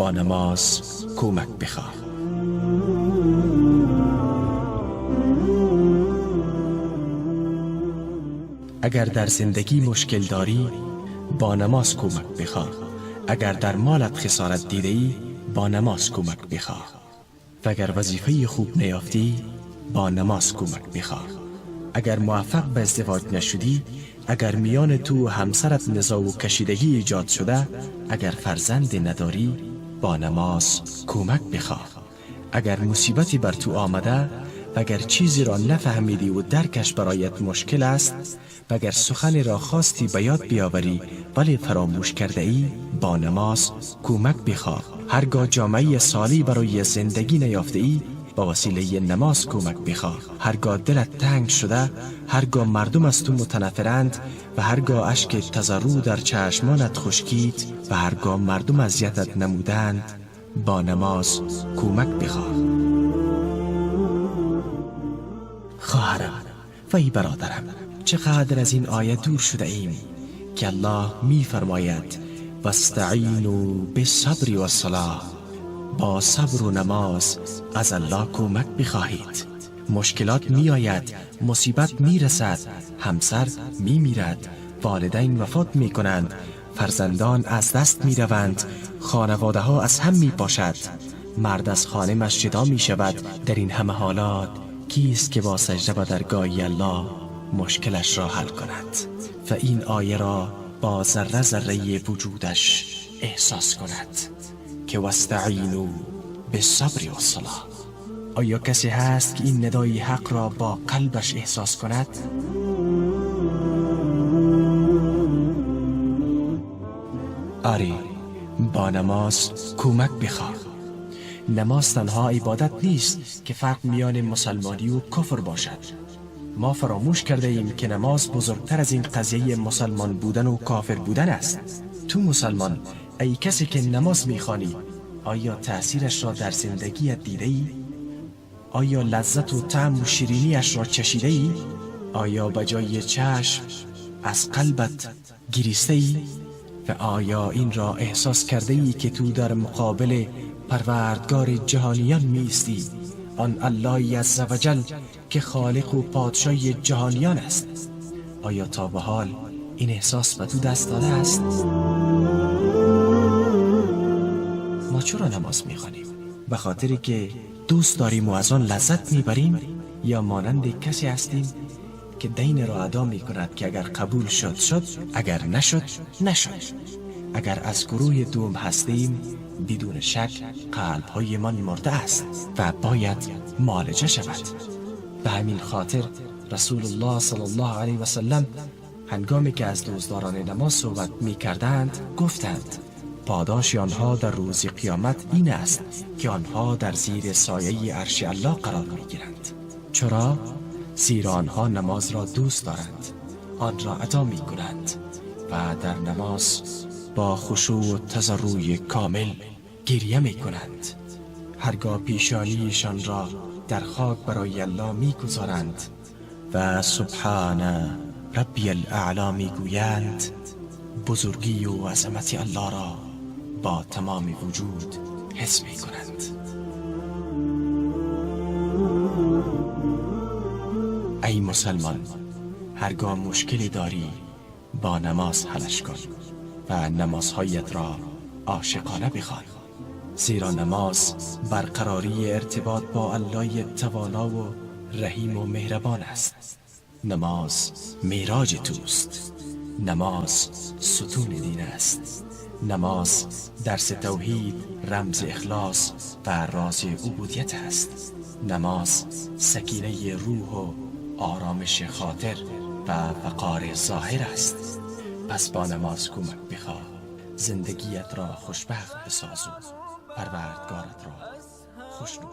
با نماز کمک بخواه. اگر در زندگی مشکل داری با نماز کمک بخواه. اگر در مالت خسارت دیده ای با نماز کمک بخواه. و اگر وظیفه خوب نیافتی با نماز کمک بخواه. اگر موفق به ازدواج نشدی، اگر میان تو و همسرت نزاع و کشیدگی ایجاد شده، اگر فرزند نداری با نماز کمک بخواه. اگر مصیبتی بر تو آمده و اگر چیزی را نفهمیدی و درکش برایت مشکل است، و اگر سخنی را خواستی به یاد بیاوری ولی فراموش کرده ای، با نماز کمک بخواه. هرگاه جامعه صالح برای زندگی نیافته ای، با وسیله نماز کمک بخواه. هرگاه دلت تنگ شده، هرگاه مردم از تو متنفرند و هرگاه اشک تضرع در چشمانت خشکید و هرگاه مردم اذیتت نمودند، با نماز کمک بخواه. خواهرم و ای برادرم، چقدر از این آیه دور شده ایم که الله می فرماید واستعینوا بالصبر والصلاة، با صبر و نماز از الله کمک بخواهید. مشکلات می آید، مصیبت می رسد، همسر می میرد، والدین وفات می کنند، فرزندان از دست می روند، خانواده ها از هم می پاشد، مرد از خانه جدا می شود. در این همه حالات کیست که با سجده به درگاه الله مشکلش را حل کند و این آیه را با ذره ذره وجودش احساس کند که واستعینوا بالصبر والصلاة؟ آیا کسی هست که این ندای حق را با قلبش احساس کند؟ آری، با نماز کمک بخواه. نماز تنها عبادت نیست که فرق میان مسلمانی و کفر باشد. ما فراموش کرده ایم که نماز بزرگتر از این قضیه مسلمان بودن و کافر بودن است. تو مسلمان، ای کسی که نماز میخوانی، آیا تأثیرش را در زندگیت دیده ای؟ آیا لذت و طعم و شیرینیش را چشیده ای؟ آیا به جای چشم از قلبت گریسته ای؟ و آیا این را احساس کرده ای که تو در مقابل پروردگار جهانیان می ایستی، آن الله عزوجل که خالق و پادشاه جهانیان است؟ آیا تا به حال این احساس به تو دست داده است؟ ما چرا نماز میخوانیم؟ به خاطری که دوست داریم و از آن لذت میبریم، یا مانند کسی هستیم که دین را ادا میکند که اگر قبول شد شد، اگر نشد نشد؟ اگر از گروه دوم هستیم، بدون شک قلبهایمان مرده است و باید معالجه شود. به همین خاطر رسول الله صلی الله علیه و سلم هنگامی که از دوستداران نماز صحبت می کردند گفتند پاداش آنها در روز قیامت این است که آنها در زیر سایه عرش الله قرار می گیرند. چرا؟ زیرا آنها نماز را دوست دارند، آن را ادا می کنند و در نماز با خشوع و تضرع کامل گریه می کنند. هرگاه پیشانیشان را در خاک برای الله می گذارند و سبحان ربی الاعلی می گویند، بزرگی و عظمت الله را با تمام وجود حس می کنند. ای مسلمان، هرگاه مشکلی داری با نماز حلش کن و نمازهایت را عاشقانه بخوان، زیرا نماز برقراری ارتباط با الله توانا و رحیم و مهربان است. نماز معراج توست، نماز ستون دین است، نماز درس توحید، رمز اخلاص و راز عبودیت است. نماز سکینه روح و آرامش خاطر و وقار ظاهر است. پس با نماز کمک بخواه، زندگیت را خوشبخت بساز و پروردگارت را خوشنود.